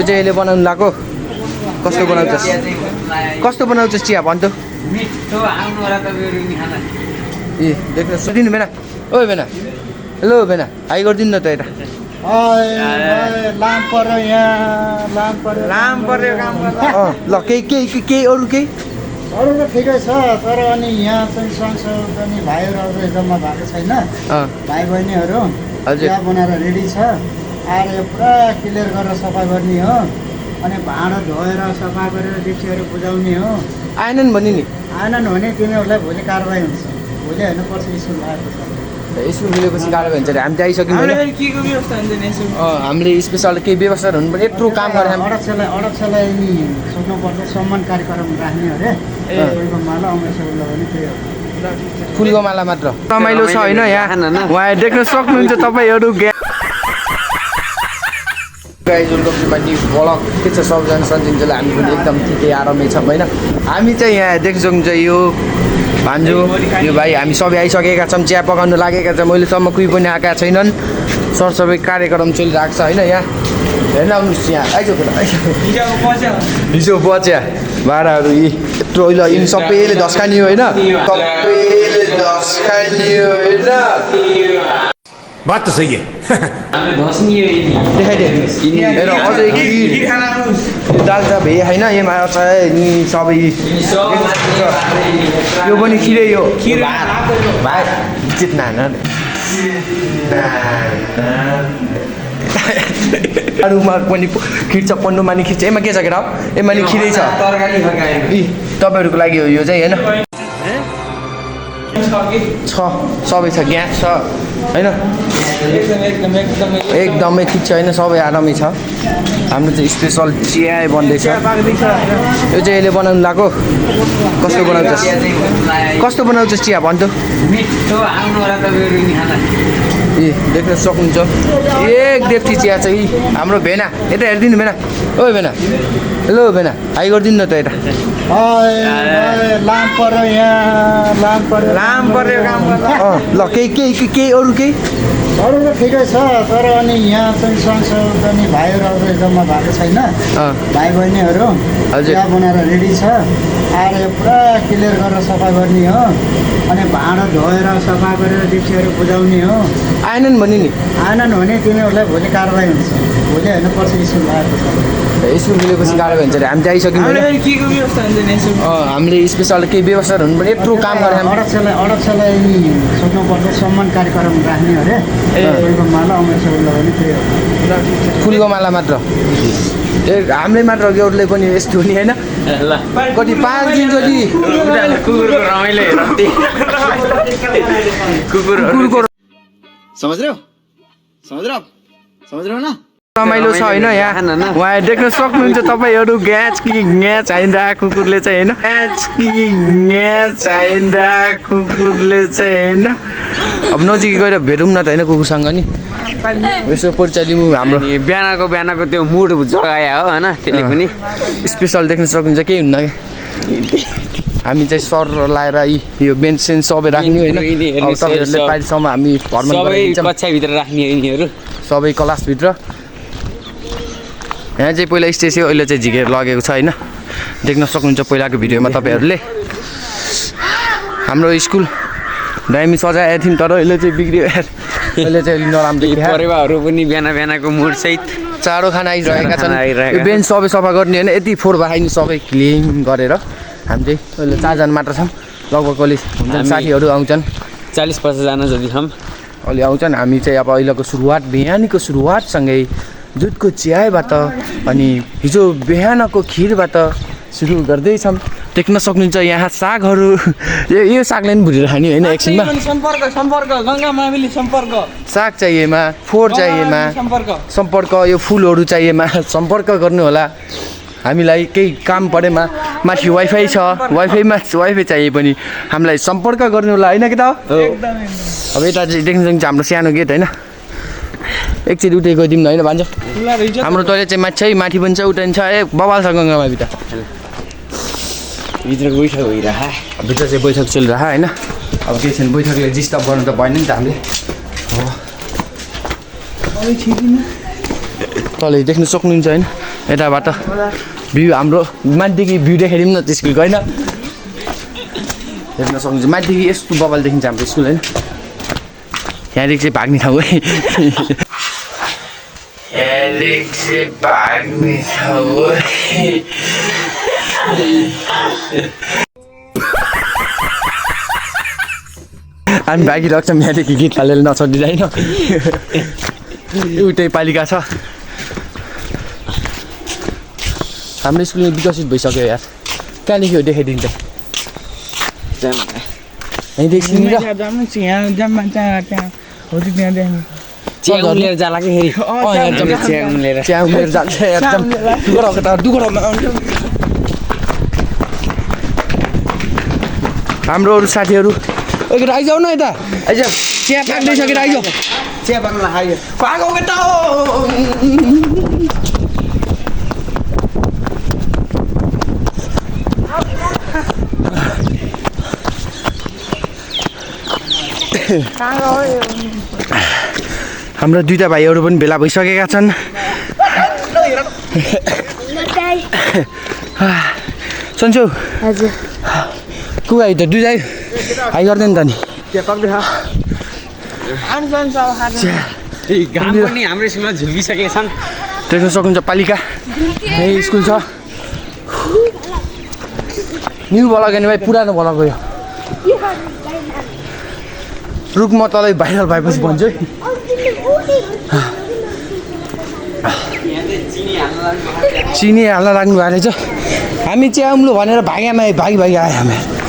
यो चाहिँ यसले बनाउनु लाग्यो कस्तो बनाउँछस् कस्तो बनाउँछस् चिया भन् त ए देख्न सोधिनु बेना ओ बेना हेलो बेना हाई गरिदिनु न त यता लाम पर्यो यहाँ लाम पर्यो काम गर्दा ल केही अरू केही अरू त ठिकै छ तर अनि यहाँ चाहिँ सँगसँगै भाइहरू अझै जम्मा भएको छैन भाइ बहिनीहरू चिया बनाएर रेडी छ आएर यो पुरा क्लियर गरेर सफा गर्ने हो अनि भाँडा धोएर सफा गरेर डिक्सीहरू बुझाउने हो आएनन् भने नि आएनन् भने तिनीहरूलाई भोलि कारवाही हुन्छ भोलि होइन पर्छ स्कुल आएको छ स्कुल मिलेपछि कारवाही हुन्छ अरे हामी त आइसक्यौँ हामीले स्पेसल केही व्यवस्था हुनु पर्ने यत्रो काम गरेर अडक्षलाई नि सोध्नुपर्छ सम्मान कार्यक्रम राख्ने अरे फुलको माला अमरेश्वरलाई पनि त्यही हो फुलको माला मात्र रमाइलो छ होइन यहाँ उहाँ देख्न सक्नुहुन्छ तपाईँहरू नि ब्लग के छ सबजना सन्चिन्छलाई हामी पनि एकदम ठिकै आरामै छौँ होइन हामी चाहिँ यहाँ देख्न सक्नुहुन्छ यो भान्जु यो भाइ हामी सबै आइसकेका छौँ चिया पकाउनु लागेका छौँ अहिलेसम्म कोही पनि आएका छैनन् सरसबै कार्यक्रम चलिरहेको छ होइन यहाँ हेर्न आउनुहोस् यहाँ हिजो बच्या भाँडाहरू यत्रो अहिले यिनी सबैले धस्कानियो होइन सबैले धस्कानियो होइन बात तो सही है देखाइदिनु अझै दाल छ भे होइन यसमा छ सबै यो पनि खिरै हो भाइ जित्न अरूमा पनि खिर्छ पन्नुमा नि खिर्छ यसमा के छ केटा यसमा नि खिरै छ तपाईँहरूको लागि हो यो चाहिँ होइन छ सबै छ ग्यास छ होइन एकदमै ठिक छ होइन सबै आरामै छ हाम्रो चाहिँ स्पेसल चिया बन्दैछ यो चाहिँ यसले बनाउनु लाग्यो कस्तो बनाउँछस् कस्तो बनाउँछस् चिया भन् त ए देख्न सक्नुहुन्छ एक देख्टी चिया छ यी हाम्रो भेना यता हेरिदिनु भेना ओ भेना हेलो भेना हाई गरिदिनु न त यता लाम पर्यो यहाँ लाम पर्यो काम गर्दा ल केही अरू केही अरू त ठिकै छ तर अनि यहाँ चाहिँ सँगसँगै भाइहरू अझै जम्मा भएको छैन भाइ बहिनीहरू चिया बनाएर रेडी छ आएर यो पुरा क्लियर गरेर सफा गर्ने हो अनि भाँडा धोएर सफा गरेर डिक्सीहरू बुझाउने हो आएनन् भने नि आएनन् भने तिनीहरूलाई भोलि कारवाही हुन्छ भोलि होइन पर्छ स्कुल आएको छ स्कुल मिलेपछि कारवाही हुन्छ अरे हामी त आइसक्यौँ हामीले स्पेसल केही व्यवस्था हुनु पर्ने यत्रो काम गरेर अडक्षलाई नि सोध्नुपर्छ सम्मान कार्यक्रम राख्ने अरे फुलको माला अमरेश्वरलाई पनि त्यही हो फुलको माला मात्र ए हाम्रै मात्र अरूले पनि यस्तो नि होइन कति 5 दिन जति कुकुरको समझ रहे हो ना रमाइलो छ होइन यहाँ उहाँ देख्न सक्नुहुन्छ तपाईँहरू ग्यास कि ग्यास चाहिँदा कुकुरले चाहिँ होइन ग्यास कि ग्यास चाहिँदा कुकुरले चाहिँ होइन अब नजिक गएर भेटौँ न त होइन कुकुरसँग नि यसो परिचय लिउँ हाम्रो बिहानको त्यो मुड जगाया हो होइन त्यसले पनि स्पेसल देख्न सक्नुहुन्छ केही हुन्न कि हामी चाहिँ सर लाएर यो बेन्च सेन्च सबै राख्ने होइन अब तपाईँहरूले पाइलेसम्म हामी घरमा कक्षाभित्र राख्ने यिनीहरू सबै क्लासभित्र यहाँ चाहिँ पहिला स्टेज थियो अहिले चाहिँ झिकेर लगेको छ होइन देख्न सक्नुहुन्छ पहिलाको भिडियोमा तपाईँहरूले हाम्रो स्कुल दामी सजाएको थियौँ तर अहिले चाहिँ बिग्रियो अहिले चाहिँ नराम्रो परिवारहरू पनि बिहानको मुडसहित चारो खाना आइरहेका छन् यो बेन्च सबै सफा गर्ने होइन यति फोहोर बाहाइने सबै क्लिन गरेर हामी चाहिँ अहिले 4 जना मात्र छौँ लगभग अलि हुन्छन् साथीहरू आउँछन् 40-50 जना जति छौँ अलि आउँछन् हामी चाहिँ अब अहिलेको सुरुवात बिहानीको सुरुवातसँगै दुधको चियाबाट अनि हिजो बिहानको खिरबाट सुरु गर्दैछौँ देख्न सक्नुहुन्छ यहाँ सागहरू यो सागले पनि भुटेर खाने होइन एकछिनमा साग चाहिएमा फोहोर चाहिएमा सम्पर्क यो फुलहरू चाहिएमा सम्पर्क गर्नु होला हामीलाई केही काम परेमा माथि वाइफाई छ वाइफाई चाहिए पनि हामीलाई सम्पर्क गर्नु होला होइन कि त अब यता चाहिँ देख्न सक्नुहुन्छ हाम्रो सानो गेट होइन एकचोटि उठे गइदिउँ न होइन भन्छ हाम्रो टोइलेट चाहिँ माथि है माथि पनि छ उता पनि छ ए बवाल छ गङ्गामा भित्र भित्र चाहिँ बैठक चलिरह होइन अब केही छैन बैठकले डिस्टर्ब गर्नु त भएन नि त हामीले तलै देख्न सक्नुहुन्छ होइन यताबाट भ्यू हाम्रो माथिदेखि भ्यू देखाइदिउँ न त्यो स्कुलको होइन हेर्न सक्नुहुन्छ माथिदेखि यस्तो बबाल देखिन्छ हाम्रो स्कुल होइन यहाँदेखि चाहिँ भाग्ने ठाउँ है यहाँदेखि चाहिँ भाग्ने ठाउँ हामी भागिरहेको छौँ यहाँदेखि गीत हालेर नछोडिँदा होइन एउटै पालिका छ हाम्रो स्कुल विकसित भइसक्यो यार कहाँदेखि हो देखाइदिन्छ यहीँदेखि च्याउ लिएर जाला कि फेरि च्याउ लिएर जान्छ एकदम दुःख हाम्रो अरू साथीहरू एकखेर आइजाउ न यता आइज चिया पाक्दैछ कि आइज चिया पाक्न आइयो पाएको केटा हाम्रो दुईटा भाइहरू पनि भेला भइसकेका छन् सन्चो हजुर को भाइ त दुईटा हाई गर्दैन त नि घाम पनि हाम्रो स्कुलमा झुल्किसकेका छन् देख्न सक्नुहुन्छ पालिका यही स्कुल छ न्यु बला गयो भाइ पुरानो बला गयो रुख म तँलाई भाइरल भएपछि भन्छु है चिनी हाल्न लाग्नु भएको रहेछ हामी चाहिँ आउनु भनेर भाग्यामा भागी आयो हामी